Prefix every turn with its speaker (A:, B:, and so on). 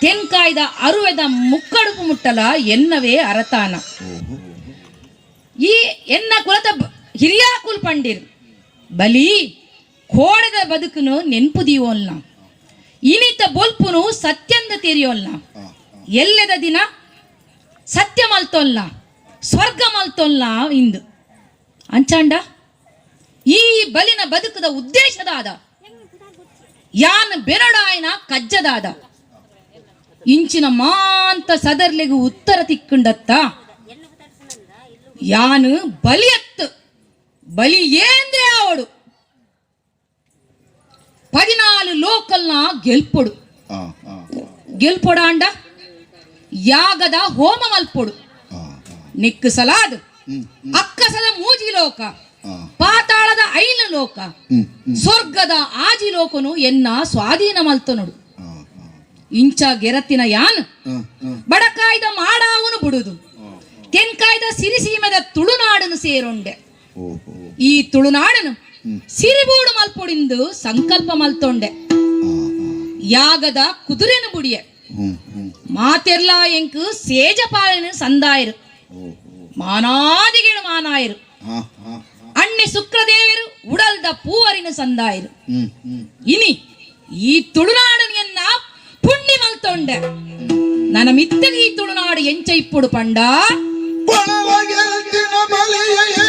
A: ತೆನ್ಕಾಯ್ದ ಅರುವೆದ ಮುಕ್ಕಡುಪು ಮುಟ್ಟಲ ಎನ್ನವೇ ಅರತಾನ. ಈ ಎನ್ನ ಕುಲತ ಹಿರಿಯಾಕುಲ್ ಪಂಡಿರ್ ಬಲಿ ಕೋಡದ ಬದುಕುನು ನೆನ್ಪು ದೀವೋಲ್ನ, ಇನಿತ ಬೊಲ್ಪುನು ಸತ್ಯಂದ ತೆರಿಯೋಲ್ನ, ಎಲ್ಲೆದ ದಿನ ಸತ್ಯ ಮಲ್ತೊಲ್ಲ ಸ್ವರ್ಗ ಮಲ್ತೊಲ್ಲ ಇಂದು ಅಂಚಾಂಡ ಈ ಬಲಿನ ಬದುಕದ ಉದ್ದೇಶದಾದ ಯಾನ್ ಬೆರಡಾಯನ ಕಜ್ಜದಾದ ಇಂಚಿನ ಮಾಂತ ಸದರ್ಲೆಗು ಉತ್ತರ ತಿಕ್ಕುಂಡತ್ತ ಯಾನು ಬಲಿಯತ್ತು ಬಲಿ ಏಂದ್ರೆ ಆವಡು 14 ಲೋಕಲ್ನ ಗೆಲ್ಪೊಡು. ಗೆಲ್ಪೊಡಾಂಡ ಯಾಗದ ಹೋಮ ಮಲ್ಪೊಡು. ನಿಕ್ಕು ಸಲಾದ್ ಅಕ್ಕಸದ ಮೂಜಿ ಲೋಕ, ಪಾತಾಳದ ಐನು ಲೋಕ, ಸ್ವರ್ಗದ ಆಜಿ ಲೋಕನು ಎನ್ನ ಸ್ವಾಧೀನ ಮಲ್ತನುಡು. ಇಂಚ ಗೆರತಿನ ಯಾನ್ ಬಡಕಾಯ್ದ ಮಾಡಾವನು ಬುಡುದು ತೆನ್ಕಾಯ್ದ ಸಿರಿಸೀಮೆದ ತುಳುನಾಡನು ಸೇರೊಂಡೆ. ಈ ತುಳುನಾಡನು ಸಿರಿಬೂಡು ಮಲ್ಪೊಡಿಂದು ಸಂಕಲ್ಪ ಮಲ್ತೊಂಡೆ. ಯಾಗದ ಕುದುರೆನು ಬುಡಿಯೆ. ಮಾತೆರ್ಲಾ ಎಂಕ್ ಸೇಜಪಾಲನ ಸಂದಾಯರು, ಮಾನಾದಿಗೇಳು ಮಾನಾಯರು. ಅಣ್ಣೆ ಶುಕ್ರದೇವರು ಉಡಲ್ದ ಪೂವರಿನ ಸಂದಾಯರು. ಇನಿ ಈ ತುಳುನಾಡನಿಯನ್ನ ಪುಣ್ಯ ಮಲ್ತೊಂಡೆ. ನನ್ನ ಮಿತ್ತಗೆ ಈ ತುಳುನಾಡು ಎಂಚ ಇಪ್ಪುಡು ಪಂಡ
B: ಕೊಳವಗೆಲ್ತಿನ ಬಲಿಯ.